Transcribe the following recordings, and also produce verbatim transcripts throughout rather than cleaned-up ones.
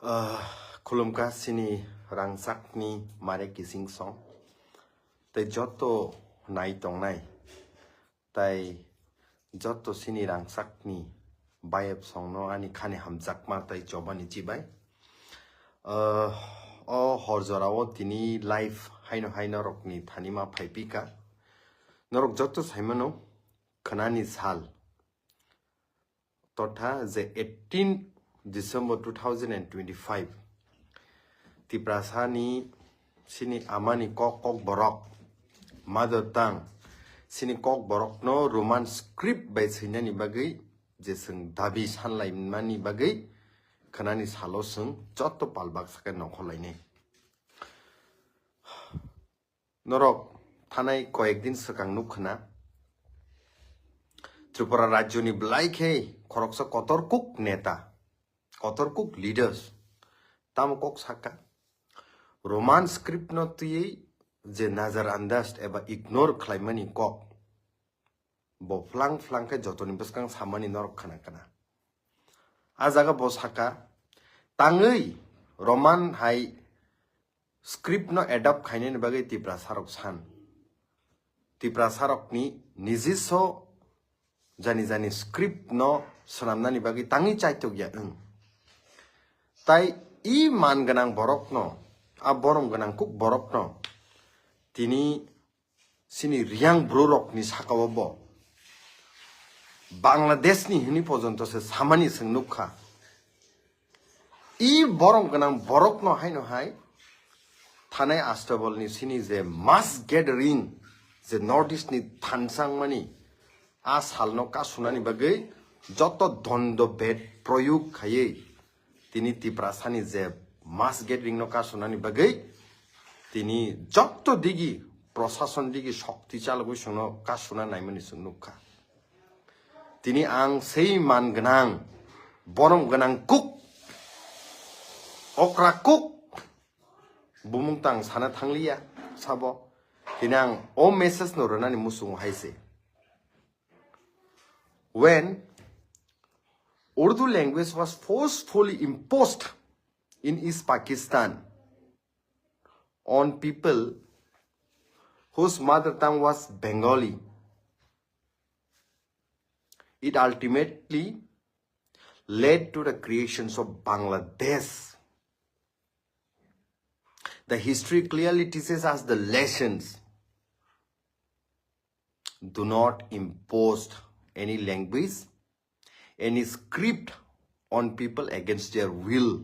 Ah, khulumkha chini rangchakni mare kising song. Tei joto nai tongnai. Tai joto chini rangchakni bayep songno ani khani hamjakma tai chobani chibai. Ah, o hor jorao tini live haino haino rokni thani ma phaipika. Norok joto saimano khwnani sal. Totha je eighteen December two thousand and twenty-five, Tiprasani chini amani kok kok borok, mother tongue, chini kok borokno Roman script bai swinani bagwi je chwng dabi sanlaimani bagwi khwnani salo chwng joto pal baksa khe nongkhorlainai. Norok thanai koyek din swkang nuk khna, Tripura rajyoni belai khe khoroksa kotor kuk neta, kotor kuk leaders tamo kok saka, Roman script no twiwi je nazar andaz eba ignore khlaimani kok, bo phlang phlang khe jotoni bwskang samani norok khna khna. A jaga bo saka, tangwi Roman hai script no adapt khainani bagwi Tiprasa rok san. Tiprasa rokni nijiso jani jani script no swnamnani bagwi tangwi chaitok ya wng. Tai i man gwnang borokno, a borom gwnang kuk borokno tini chini riyang bru rokni sakao bo Bangladeshni hini pojonto se samani chwng nukha. I borom gwnang borokno haino hai thanai Astabalni chini je mass gathering, je North East ni thansangmani a salno kasunani bagwi joto dondo bed proyog khaiwi tini Tiprasani je mass gathering no kasunani bagwi tini joto digi, prosason digi shokti chalogwi chwngno kasuna naimani chwng nukha. Tini ang sei man gwnang, borom gwnang kuk, okra kuk, bumung tang sana thangliya sabo. Tini ang o message no rwnani muchungo hai se. When Urdu language was forcefully imposed in East Pakistan on people whose mother tongue was Bengali, it ultimately led to the creations of Bangladesh. The history clearly teaches us the lessons. Do not impose any language, any script on people against their will.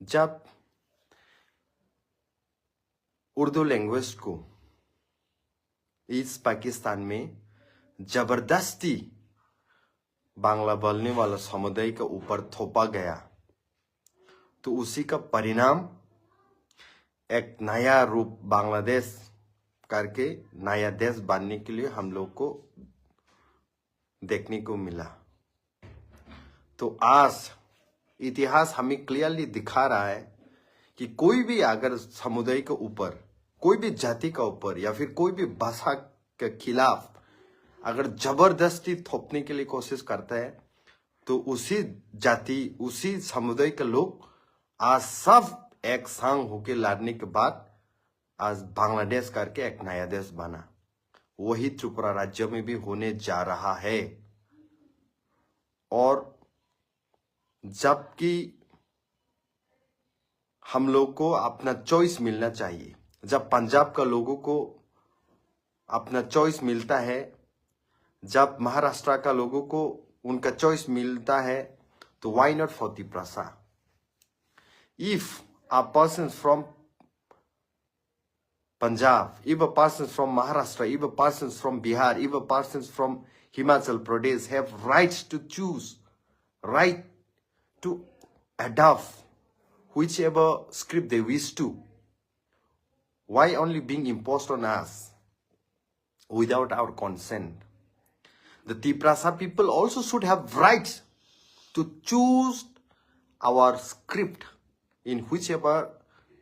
जब उर्दू लैंग्वेज को इस पाकिस्तान में जबरदस्ती बांग्ला बोलने वाला समुदाय के ऊपर थोपा गया, तो उसी का परिणाम एक नया रूप बांग्लादेश करके नया देश बनने के लिए हम लोग को देखने को मिला। तो आज इतिहास हमें क्लियरली दिखा रहा है कि कोई भी अगर समुदाय के ऊपर, कोई भी जाति का ऊपर या फिर कोई भी भाषा के खिलाफ अगर जबरदस्ती थोपने के लिए कोशिश करता है, तो उसी जाति, उसी समुदाय के लोग आज सब एक संग होके लड़ने के बाद आज बांग्लादेश करके एक नया देश बना। वही त्रिपुरा राज्य में भी होने जा रहा है। और जबकि हम लोग को अपना चॉइस मिलना चाहिए, जब पंजाब का लोगों को अपना चॉइस मिलता है, जब महाराष्ट्र का लोगों को उनका चॉइस मिलता है, तो why not for Tiprasa? If a person from Punjab, if a person from Maharashtra, if a person from Bihar, if a person from Himachal Pradesh have rights to choose, right to adopt whichever script they wish to, why only being imposed on us without our consent? The Tiprasa people also should have rights to choose our script in whichever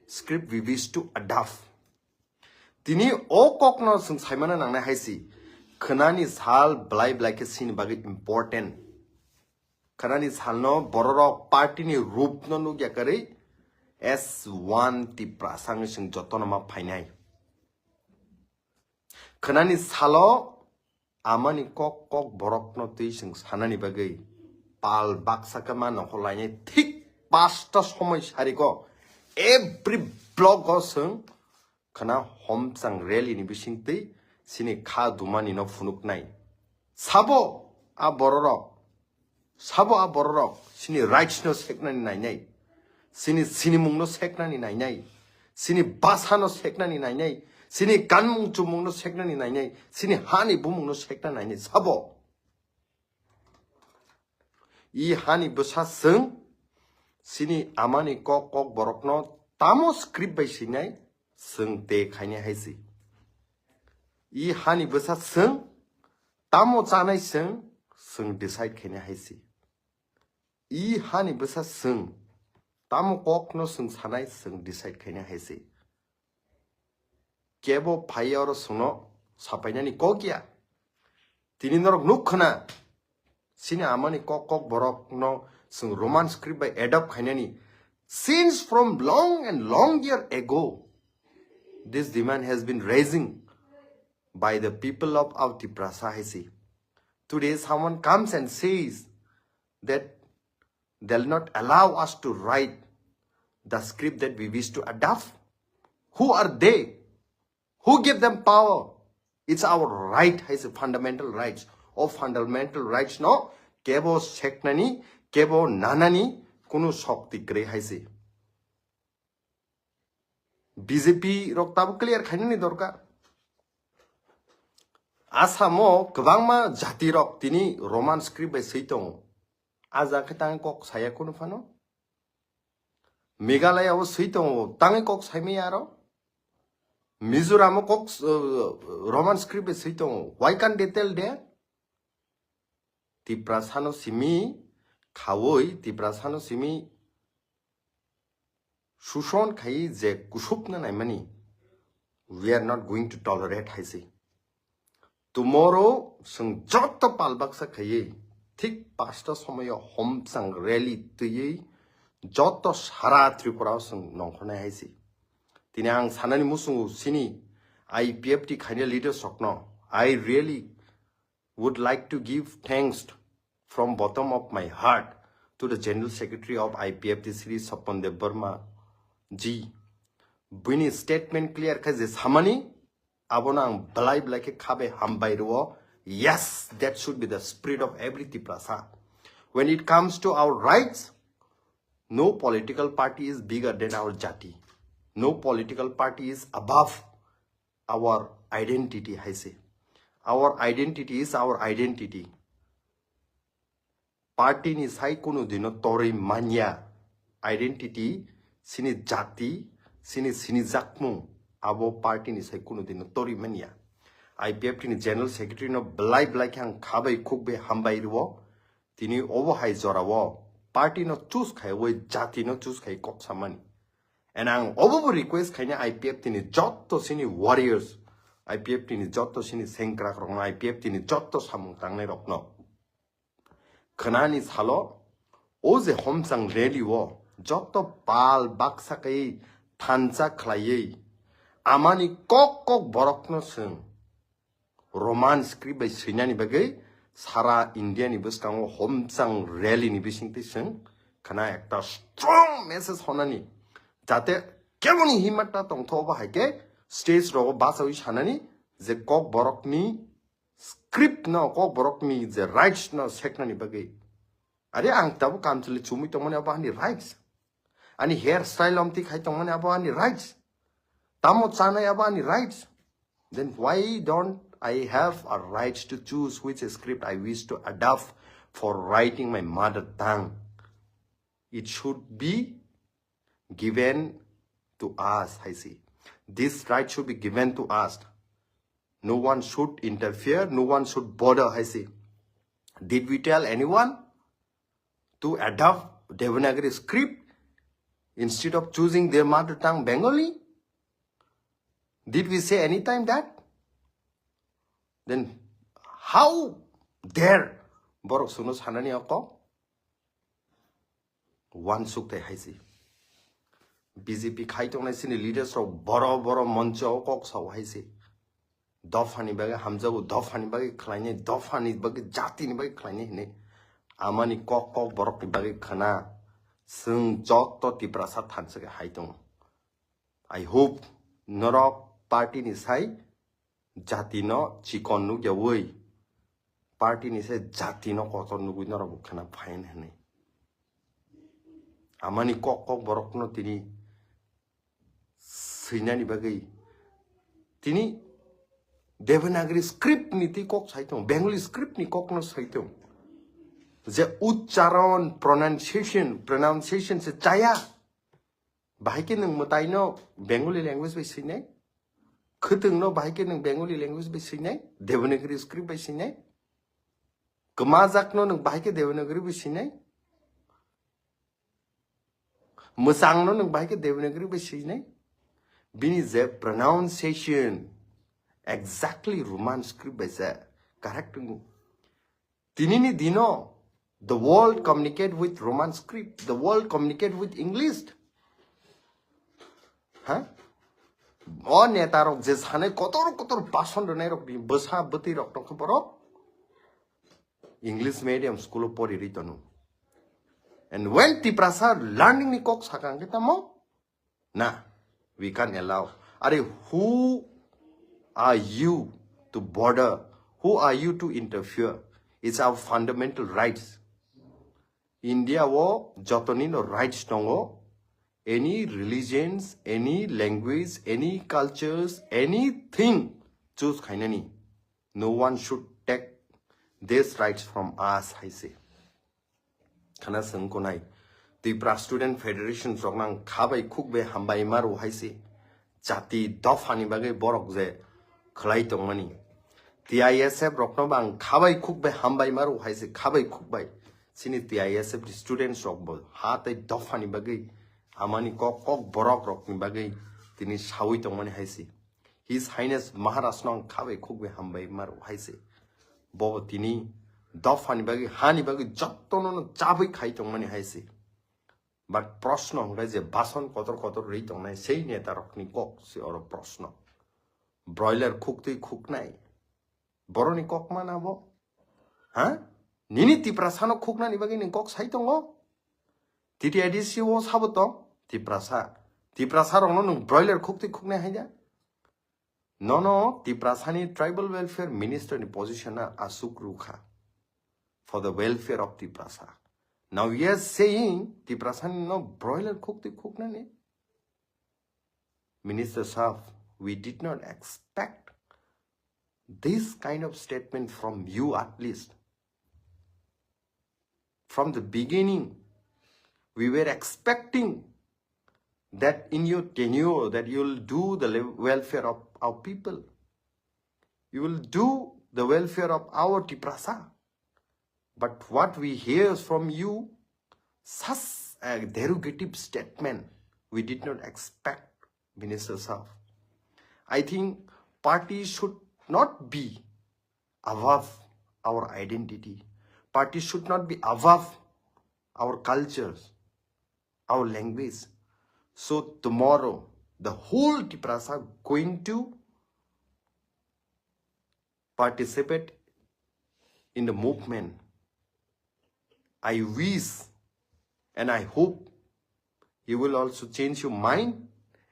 script we wish to adopt. Tini o kokno chwng saimano nangnai hai si, khwnani sal belai belai khe chini bagwi important. Khwnani salno bororok party ni rup no nukya kwrwi S one Tiprasa wngwi chwng jotono ma phainai. Khwnani salo amani kok kok borokno twi chwng sanani bagwi pal baksa khe ma nokho lainai thik pasta somoi sariko every block o chwng khwna homchang rally ni bisingtwi chini kha dumani no phunuknai. Sabo a bororok, sabo a bororok chini rights no seknani nainai, chini sinimung no seknani nainai, chini basa no seknani nainai, chini kanmung chumung no seknani nainai, chini hani bumung no sekna nainai sabo. I hani bwsa chwng chini amani kok kok borokno tamo script bai swinai chwng te khainai hai se. I hani bwsa chwng tamo chanai chwng chwng decide khainai hai se. I hani bwsa chwng tamo kokno chwng sanai chwng decide khainai hai se. Kebo phaiya oro chwngno sapainani kok ya. Tini norok nuk khna, chini amani kok kok borokno chwng Roman script bai adopt khainani. Since from long and long year ago, this demand has been raising by the people of our Tiprasa hai se. Today someone comes and says that they'll not allow us to write the script that we wish to adopt. Who are they? Who gave them power? It's our right, hai se fundamental rights. O fundamental rights no kebo seknani, kebo nanani kunu shokti kwrwi hai se. B J P rok tabo clear khainani dorkar. Asamo kwbangma jati rok tini Roman script bai swi tongo. A jaga khe tangwi kok saya kunu phano. Meghalaya o swi tongo, tangwi kok saimaya aro. Mizoram o kok, uh, Roman script bai swi tongo. Why can't they tell there? Tiprasano simi khawi, Tiprasano simi sushon khai je kusupna naimani, we are not going to tolerate hai se. Tomorrow chwng joto pal baksa khaiwi thik pasta somoyo homchang rally twiwi joto sara Tripura o chwng nongkhornai hai se. Tini ang sanani muchungo chini I P F T khaina leaders rokno, I really would like to give thanks from bottom of my heart to the General Secretary of I P F T, Shri Swapan Debbarma ji. Bini statement clear khe je samani, abono ang belai belai khe khabe hambai rwo. Yes, that should be the spirit of every Tiprasa. When it comes to our rights, no political party is bigger than our jati. No political party is above our identity hai se. Our identity is our identity. Party ni sai kunu dino torwi manya. Identity, chini jati, chini, chini jakmung, abo party ni sai kunu dino torwi manya. I P F T ni General Secretary no belai belai khe ang khabai khukbai hambai rwo. Tini obo hai jorao party no choose khaiwi jati no choose khai kok samani. And ang obo bo request khaina I P F T ni jotto sini warriors, I P F T ni jotto sini sengkrak rokno, I P F T ni jotto samung tangnai rokno. Khwnani salo o je homchang rally o jotto pal baksa kai thansa khlaiwi amani kok kok borokno swng Roman script bai swinani bagwi sara India ni bwskango homchang rally ni bisingtwi chwng khna ekta strong message honani, jate keboni himmat ta tongthogo, bahai khe stage rogo bachawi sanani je kok borokni script no, kok borokni je rights no seknani bagwi. Are ang tabuk kamchwlwi chumui tongmani abo ani rights. Ani hair style omtwi khai tongmani abo ani rights. Tamo chanai abo ani rights. Then why don't I have a right to choose which script I wish to adopt for writing my mother tongue? It should be given to us, hai se. This right should be given to us. No one should interfere, no one should bother, hai se. Did we tell anyone to adopt Devanagari script instead of choosing their mother tongue Bengali? Did we say any time that? Then how dare borok suno sanani oko? Wansuk thai hai se. B J P khai tongnai chini leaders rok boro boro moncho o kok sao hai se. Dophani bagwi hamjago, dophani bagwi khlainai, dophani bagwi jatini bagwi khlainai hinwi. Amani kok kok borokni bagwi khna. Chwng joto Tiprasa thansa khe hai tongo. I hope norok party ni sai jati no chikon nukyawi, party ni sai jati no kotor nugwi norok bo khna phain hinwi. Amani kok kok borok no tini swinani bagwi tini Devanagari script ni twi kok sai tongo, Bengali script ni kok no sai tongo. Je uchcharon, pronunciation, pronunciation se chaya. Bahai khe nwng mwtai no Bengali language bai swinai? Khwtwng no bahai khe nwng Bengali language bai swinai? Devanagari script bai swinai? Kwmajak no nwng bahai khe Devanagari bai swinai? Mwchang no nwng bahai khe Devanagari bai swinai? Bini je pronunciation exactly Roman script bai se correct wngo. Tinini dino, the world communicate with Roman script, the world communicate with English. Ha? O neta rok je sanai kotor kotor bhasan rwnai rok ni bwsa bwtwi rok tongkha borok English medium school o pori ri tono. And when Tiprasa learning ni kok sakang khe tamo, na, we can't allow. Are, who are you to bother? Who are you to interfere? It's our fundamental rights. India o jotoni no rights tongo. Any religions, any language, any cultures, anything choose khainani. No one should take these rights from us, hai se. Khana swng kunai. Tipra Student Federation rok nang khabai khukbe hambai maru hai se. Jati dophani bagwi borok je khlai tongmani. T I S F rokno bang khabai khukbe hambai maru hai se, khabai khukbai. Chini T I S F ni students rok bo ha tei dophani bagwi amani kok kok borok rokni bagwi tini sawi tongmani hai se. His Highness Maharaj no ang khabai khukbai hambai maru hai se. Bobo tini dophani bagwi, hani bagwi jottono no chabwi khai tongmani hai se. But proshno hwnkhe je bason kotor kotor rwi tongnai sei neta rokni kok se oro proshno. Broiler khuktwi khuknai. Boroni kok mana bo? Ha? Nini Tiprasano khuknani bagwi nwng kok sai tongo? T T I D C o sabo tong? Tiprasa. Tiprasa rokno nwng broiler khuktwi khuknai hai da? Nono Tiprasani tribal welfare minister ni position na aswk rwkha for the welfare of Tiprasa. Now he is saying Tiprasani no broiler khuktwi khuknani. Minister Sahab, we did not expect this kind of statement from you at least. From the beginning, we were expecting that in your tenure that you will do the le- welfare of our people. You will do the welfare of our Tiprasa. But what we hear from you, such a derogative statement, we did not expect, Minister Sahab. I think party should not be above our identity. Party should not be above our cultures, our language. So tomorrow, the whole Tiprasa going to participate in the movement. I wish and I hope you will also change your mind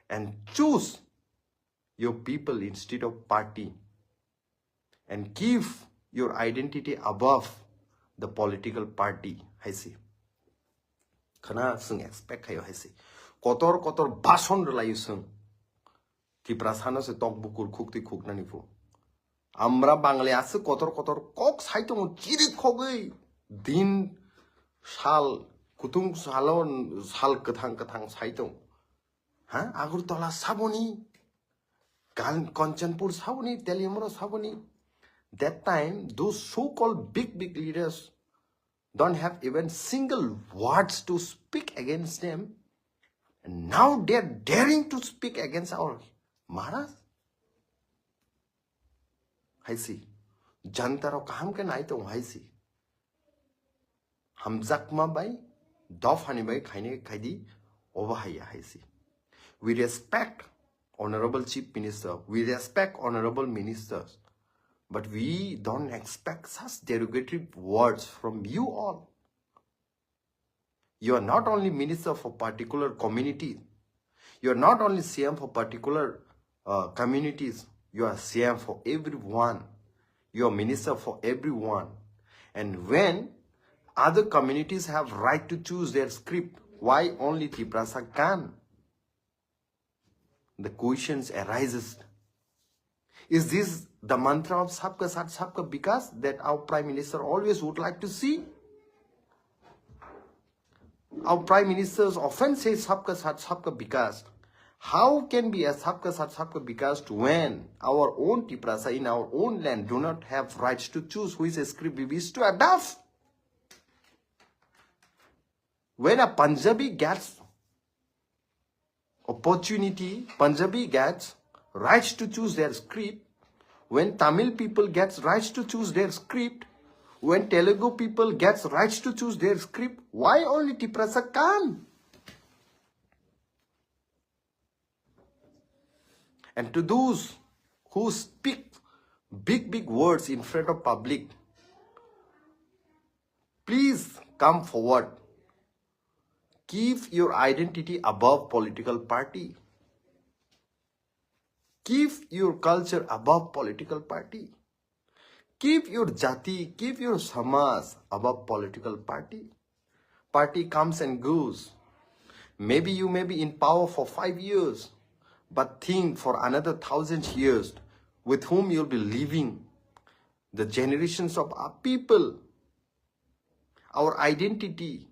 and choose your people instead of party and give your identity above the political party, hai se. Khana swng expect khayo hai se. Kotor kotor bason rwlayo swng. Tiprasano se tok bukur khuktwi khuknani phu. Amra Bangle aswk kotor kotor kok sai tongo chiri khogwi. Din sal kutung salo sal kwthang kwthang sai tongo. Ha? Agartala saboni, Kan- Kanchanpur saboni, Teliamura saboni. That time, those so-called big, big leaders don't have even single words to speak against them. And now they are daring to speak against our Maharaj. Hai se. Janta rok kaham khe nai tongo hai se. Hamjakma bai Dophani bai khaini khaidi, obo haiya haisi. We respect Honorable Chief Minister, we respect Honorable Ministers, but we don't expect such derogatory words from you all. You are not only minister for particular community, you are not only C M for particular uh, communities, you are C M for everyone. You are minister for everyone. And when other communities have right to choose their script, why only Tiprasa can't? The questions arises. Is this the mantra of Sabka Saath Sabka Vikas that our Prime Minister always would like to see? Our Prime Ministers often say Sabka Saath Sabka Vikas. How can be a Sabka Saath Sabka Vikas when our own Tiprasa in our own land do not have rights to choose which script we wish to adopt? When a Punjabi gets opportunity, Punjabi gets rights to choose their script, when Tamil people gets rights to choose their script, when Telugu people gets rights to choose their script, why only Tiprasa can't? And to those who speak big, big words in front of public, please come forward. Keep your identity above political party. Keep your culture above political party. Keep your jati, keep your samaj above political party. Party comes and goes. Maybe you may be in power for five years, but think for another thousand years with whom you'll be living. The generations of our people, our identity.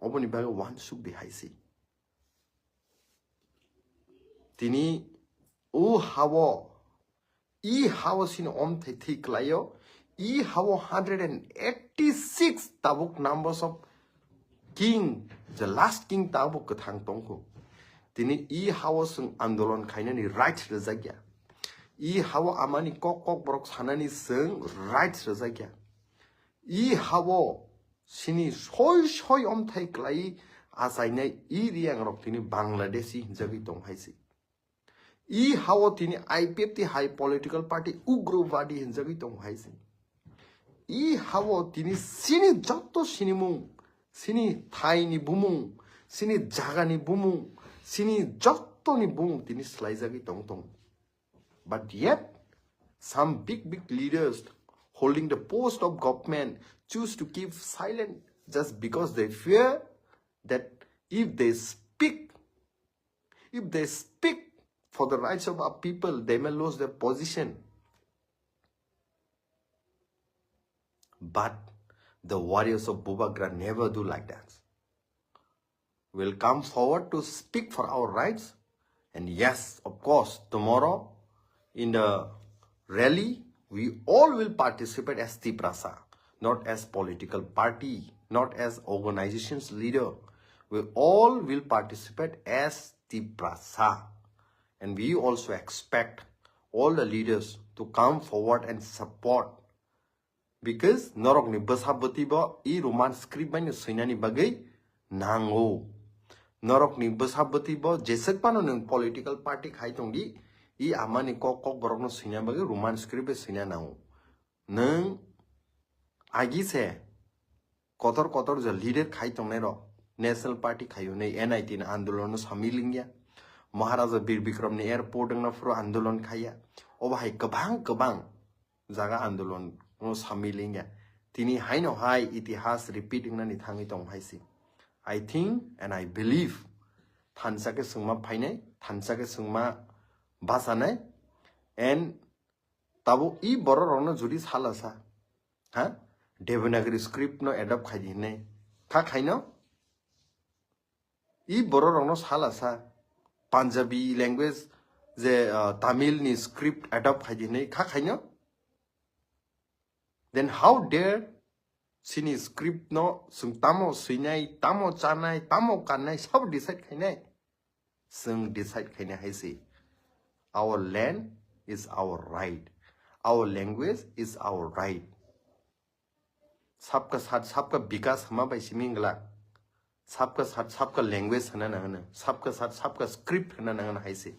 Oboni bagwi uansuk di hai se. Tini o hao, i hao sini omthai thwi klaio, i hao hundred and eighty-six tabuk numbers of king, the last king tabuk kwthang tongkho. Tini i hao swng andolon khainani right rwjakya. I hao amani kok kok borok sanani swng right rwjakya. I hao sini soi soi omthai klai achainai i riyangrok tini Bangladeshi hinjagwi tong hai se. I hao tini I P F T hai political party ugrobadi hinjagwi tong hai se. I hao tini sini jotto sinimung, sini thaini bumung, sini jagani bumung, sini jottoni bumung tini swlaijagwi tong tong. But yet, some big, big leaders holding the post of government choose to keep silent just because they fear that if they speak, if they speak for the rights of our people, they may lose their position. But the warriors of Bubagra never do like that. Will come forward to speak for our rights. And yes, of course, tomorrow in the rally, we all will participate as Tiprasa, not as political party, not as organization's leader. We all will participate as Tiprasa. And we also expect all the leaders to come forward and support. Because norokni bwsa bwtwi bo i Roman script bai no swinani bagwi nango. Norokni bwsa bwtwi bo jeswk phano nwng political party khai tongdi, i amani kok kok borokno swina bagwi Roman script bai swina nango. Nwng agi se kotor kotor je leader khai tongnai rok, National Party khai hwnwi N I T ni andolon no samil wngya. Maharaja Bir Bikram ni airport wngna phuru andolon khaiya. Obo hai kwbang kwbang jaga andolon no samil wngya. Tini haino hai itihas repeat wngnani thangwi tong hai se. I think and I believe thansa khe swngma phainai, thansa khe swngma bachanai, and tabuk i borok rokno jodi sala sa, ha, Devanagari script no adopt khai di hinai, kha khaino? I borok rokno sala sa Punjabi language je, uh, Tamil ni script adopt khai di hinai, kha khaino? Then how dare sini script no swng tamo swinai, tamo chanai, tamo kannai, sabo decide khainai? Swng decide khainai hai se. Our land is our right. Our language is our right. Sabka sat sabka bikas hama bai simi glak. Sabka sat sabka language hana nangana. Sabka sat sabka script hana nangana haise.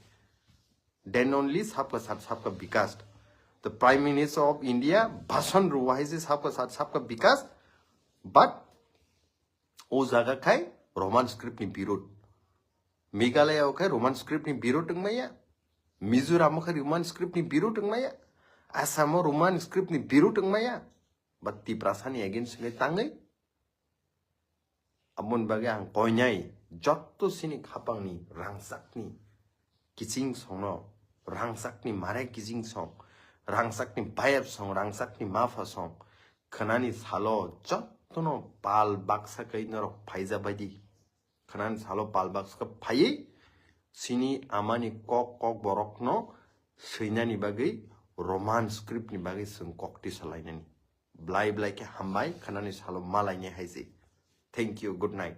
Then only sabka sat sabka bikas. The Prime Minister of India bhasan ruwa haise sabka sat sabka bikas. But o jaga khai Roman script ni birud. Meghalaya o khai Roman script ni birud wngmaya. Mizoram o khai Roman script ni birud wngmaya. Assam o Roman script ni birud wngmaya. But Tiprasa ni against wngwi tangwi. Aboni bagwi ang koinai jotto sini khapangni rangchakni kiching songno, rangchakni mare kiching song, rangchakni bayap song, rangchakni mapha song, khwnani salo jottono pal baksa kai norok phaija baidi. Khwnani salo pal baksa phaiwi sini amani kok kok borokno swinani bagwi Roman script ni bagwi chwng kok tisa lainani. Blai blai khe hambai khwnani salo malaini haise. Thank you, good night.